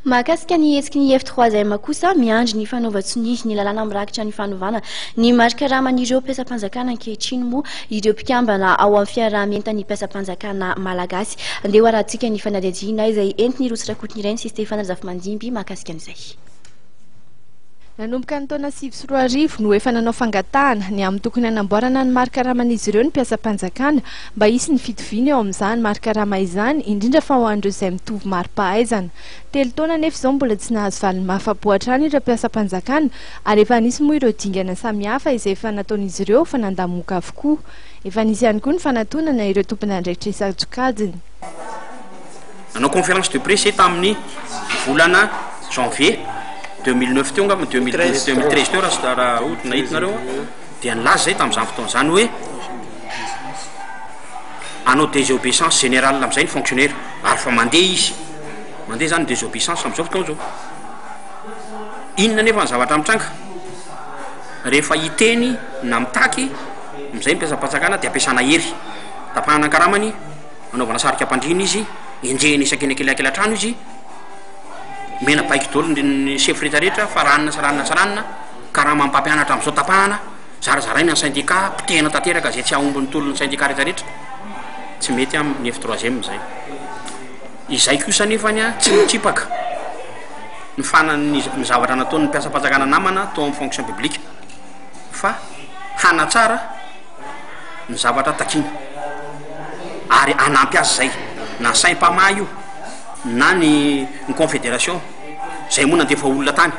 Mahakasika ny hetsiky ny F3M kosa, miandry ny fanaovan-tsonia ny lalàna mirakitra ny fanovana ny marikaraman'ireo mpiasam-panjakana ankehitriny moa ireo mpikambana ao amin'ny fiaraha-mientan'ny mpiasam-panjakana malagasy. Andeha ho arahantsika ny fanadihadiana izay entin'i Rossy Rakotonirainy sy Stéphane Razafimandimby mahakasika an'izay. Nanomboka ny taona 2009 no efa nanao fangatahana ny amin'ny tokony hanamboarana ny marikaraman'izy ireo ny mpiasam-panjakana mba hisy ny fitoviana eo amin'izany marikarama izany, indrindra fa ho an'ireo izay mitovy mari-pahaizana. 3 taona anefa izao mbola tsy nahazo valiny mahafa-po hatrany ireo mpiasam-panjakana ary efa nisy moa ireo dingana samihafa izay efa nataon'izy ireo fa nandamoka avokoa. Efa nisy ihany koa ny fanatonana ireo tompon'andraikitra isan-tsokajiny. Nanao conférence de presse tamin'ny volana janvier 2009 teo angamba, 2013 teo raha ohatra nahita nareo dia nilaza zay tamin'izany fotoana izany hoe hanao désobéissance générale amin'izay ny fonctionnaire ary fa mandeha izy, mandeha zany ny désobéissance amin'izao fotoana izao. Inona nefa ny zavatra mitranga? Rehefa hiteny na mitaky amin'izay ny mpiasam-panjakana dia ampiasana hery, tapahana ny karamany, anaovana sarika am-pandriana izy, enjehina isaky ny ankilankilan-trano izy, omena baiko daholo ny sefo rehetra rehetra fa ranona sy ranona sy ranona, karama mpampianatra amin'izao tapahana, zarazaraina ny syndicat, potehina tanteraka izay tsy hahomby ny tolon'ny syndicat rehetra rehetra, tsy mety amin'ny F-troisième izay. Izay kosa anefany tsy mitsipaka ny fanan'ny ny zavatra nataon'ny mpiasam-panjakana namana tao amin'ny fonction publique fa hanatsara ny zavatra takiana ary hanampy azy izay na Saimpama io na ny ny confederation izay moa nandefa olona tany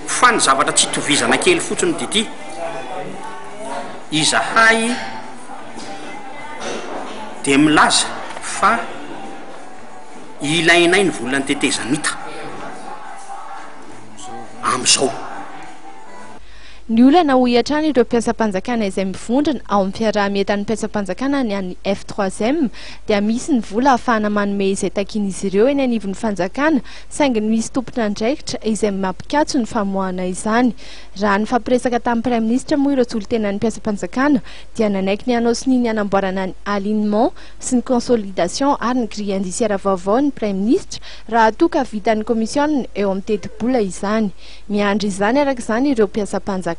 fa ny zavatra tsy itovizana kely fotsiny dia ity izahay dia milaza fa ilainay ny volan'ny tetezamita amin'izao. Ny olana hoy hatrany ireo mpiasam-panjakana izay mivondrona ao amin'ny fiaraha-mientan'ny mpiasam-panjakana ny an'ny F-troisième dia misy ny vola ahafahana manome izay takian'izy ireo eny anivon'ny fanjakana saingy ny misy tompon'andraikitra izay mampikatso ny famoahana izany. Raha nifampiresaka tamin'ny Praiminisitra moa ireo solontenan'ny mpiasam-panjakana dia nanaiky ny hanao sonia ny hanamboarana ny alignement sy ny consolidation ary ny grille indiciaire vaovao ny Praiminisitra raha toa ka vitan'ny komisiona eo amin'ny tetibola izany. Miandry izany araka izany ireo mpiasam-panjakana.